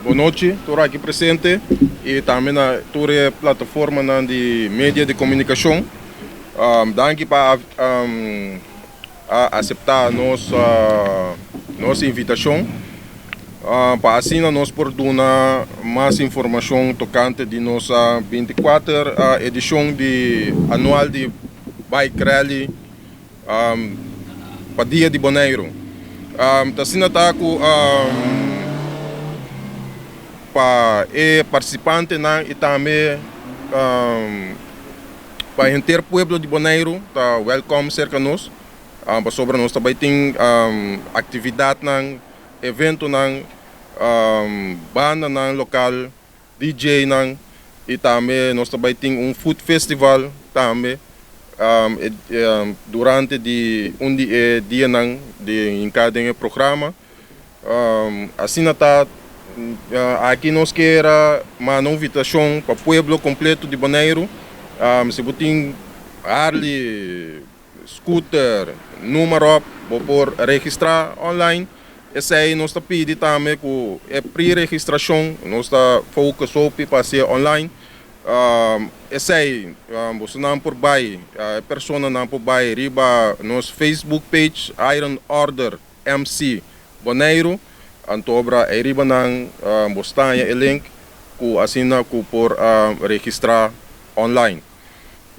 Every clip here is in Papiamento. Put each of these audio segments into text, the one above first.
Bon nochi, tur aki presente i tambe na tur e plataformanan di media di komunikashon. Danki pa a aseptá nos invitashon pa asina nos por duna mas informashon tokante di nos 24 edishon di anual di Bike Rally pa Dia di Boneiru. Ta asina ta ku pa e partisipantenan i tambe pa henter pueblo di Boneiru ta wèlkòm serka nos pasobra nos ta bai tin aktividatnan, eventonan, bandanan lokal, DJ-nan i tambe nos ta bai tin un food festival tambe durante di un di e dianan di hinká den e programa. Asina ta aki nos kier a manda un invitashon pa pueblo kompleto di Boneiru. Si bo tin Harley, scooter, numa ròp, bo por registrá online. Esei nos ta pidi tambe ku e pre-registrashon nos ta focus hopi pa hasié online. Esei bosonan por bai, e personanan por bai riba nos Facebook page Iron Order MC Boneiru. Anto obra ei riba nan bo sta haña e link ku asina ku por registrá online.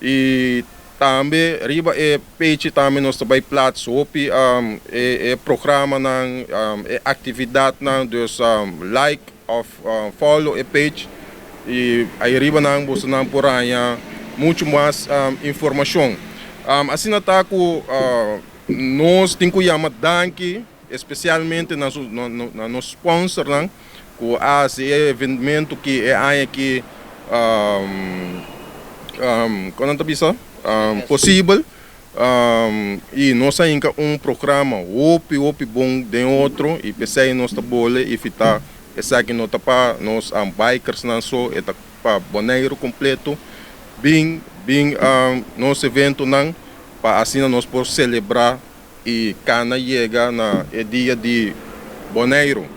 I tambe riba e page tambe nos ta bai plats hopi e programanan, e aktividatnan, dus like òf follow e page i ei riba nan bosonan por haña muchu mas informashon. Asina ta ku nos tin ku yama danki espesialmente na nos sponsornan ku a hasi e eventu ki e aña aki kon nan ta bisa posibel i nos a hinka un programa hopi hopi bon den otro i p'esei nos ta bole i fita esaki no ta pa nos bikersnan so e ta pa Boneiru kompleto bin bin nos eventonan pa asina nos por selebrá i kana yega na e dia di Boneiru.